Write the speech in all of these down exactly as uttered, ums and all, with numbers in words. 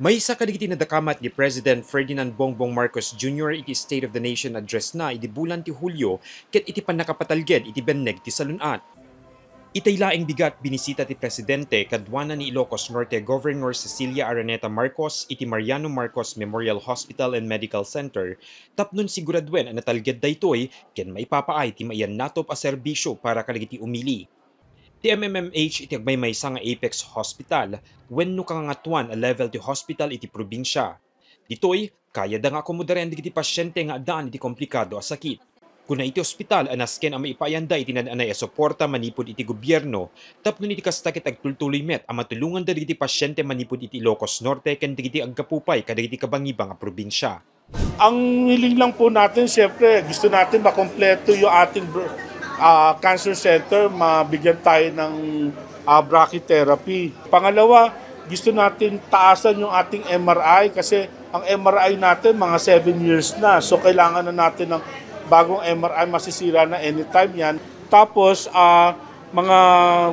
Maysa kadagiti nadakamat ni President Ferdinand Bongbong Marcos Junior iti State of the Nation Address na idi bulan ti Hulio ket iti pannakapatalged iti benneg ti salun-at. Itay laeng bigat, binisita ti Presidente kaduana ni Ilocos Norte Governor Cecilia Araneta Marcos iti Mariano Marcos Memorial Hospital and Medical Center tapno siguraduen a natalged daytoy ken maipapaay ti maiyannatop a serbisyo para kadagiti umili. Ti M M M H iti agmaymaysa nga Apex Hospital wenno kangangatuan a level ti hospital iti probinsia. Ditoy, kayatda nga akomodaren dagiti pasiente nga addaan iti komplikado a sakit. Kuna iti ospital a nasken a maipaayanda iti naan-anay a suporta manipud iti gobierno, tapno iti kasta ket agtultuloy met a matulonganda dagiti pasiente manipud iti Ilocos Norte ken dagiti aggapu pay kadagiti kabangiba nga probinsia. Ang hiling lang po natin, siyempre, gusto natin makompleto yung ating br-, ah, cancer center, mabigyan tayo ng, ah, brachytherapy. Pangalawa, gusto natin taasan yung ating M R I kasi ang M R I natin mga seven years na. So, kailangan na natin ng bagong M R I, masisira na anytime yan. Tapos, ah, mga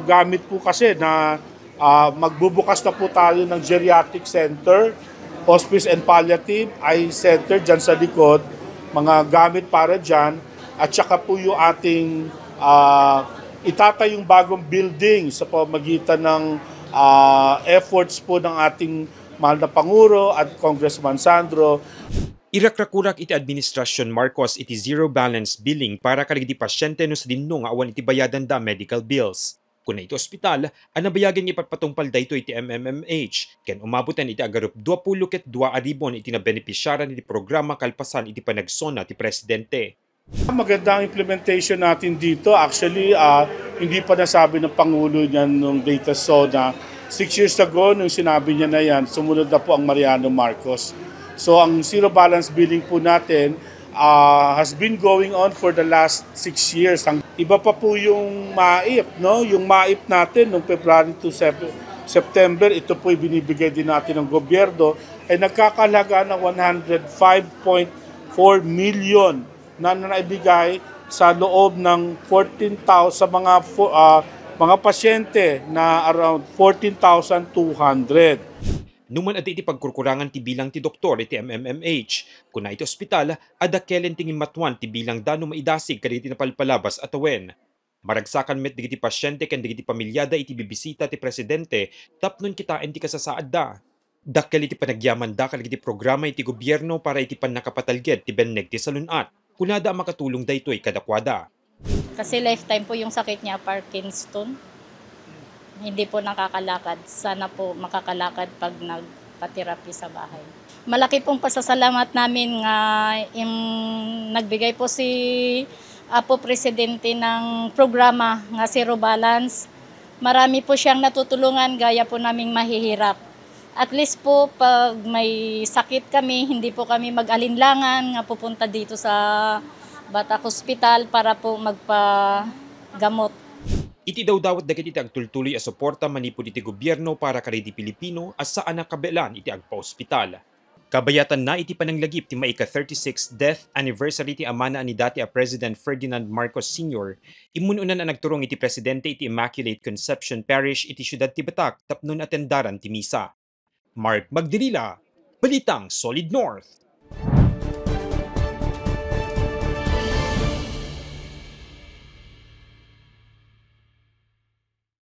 gamit po kasi na, ah, magbubukas na po tayo ng geriatric center, hospice and palliative, eye center dyan sa likod, mga gamit para dyan, at saka po yung ating, ah, itatayong bagong building sa pamagitan ng, ah, efforts po ng ating mahal na Pangulo at Congressman Sandro. Irakrakurak iti Administrasyon Marcos iti zero balance billing para kadagiti pasyente no sadinno nga awan iti bayadanda medical bills. Kuna iti ospital a nabayagen nga ipatpatungpal daytoy iti M M M H ken umaboten iti agarupdua pulo ket dua a ribon iti nabenepisiaran iti programa kalpasan iti panagsona ti Presidente. Maganda ang implementation natin dito. Actually, ah, hindi pa nasabi ng Pangulo niyan nung data SONA. Six years ago, nung sinabi niya na yan, sumunod na po ang Mariano Marcos. So, ang zero balance billing po natin, ah, has been going on for the last six years. Ang iba pa po yung MAIP, no? Yung MAIP natin nung February to Sep-, September, ito po ibinibigay din natin ng gobyerno, ay nagkakalaga ng one hundred five point four million na naibigay sa loob ng fourteen thousand, sa mga fo-, ah, mga pasyente na around fourteen thousand two hundred. Numan adda iti pagkurkurangan ti bilang ti doktor iti M M M H, kuna iti ospital, a dakkelen ti ngimmatuan ti bilang dano maidasig kadagiti napalpalabas a tawen. Maragsakan met dagiti pasyente ken dagiti pamilyada iti bibisita ti Presidente tapno kitaen ti kasasaadda. Dakkel iti panagyamanda kadagiti programa iti gobierno para iti pannakapatalged ti benneg ti salun-at. Kunada a makatulong daytoy kadakuada. Kasi lifetime po yung sakit niya, Parkinson. Hindi po nakakalakad. Sana po makakalakad pag nagpa-therapy sa bahay. Malaki pong pasasalamat namin nga im-, nagbigay po si Apo Presidente ng programa nga Zero Balance. Marami po siyang natutulungan, gaya po naming mahihirap. At least po, pag may sakit kami, hindi po kami mag-alinlangan nga pupunta dito sa Batak Hospital para po magpagamot. Iti dawdawat dagiti agtultuloy a suporta manipud iti gobierno para kadagiti Pilipino a saan a kabaelan iti agpaospital. Kabayatanna iti pananglagip ti maika thirty-sixth death anniversary ti amana a ni dati a President Ferdinand Marcos Senior, immun-unan a nagturong iti Presidente iti Immaculate Conception Parish iti siudad ti Batak tapno atendaran ti misa. Mark Magdirila, Balitang Solid North.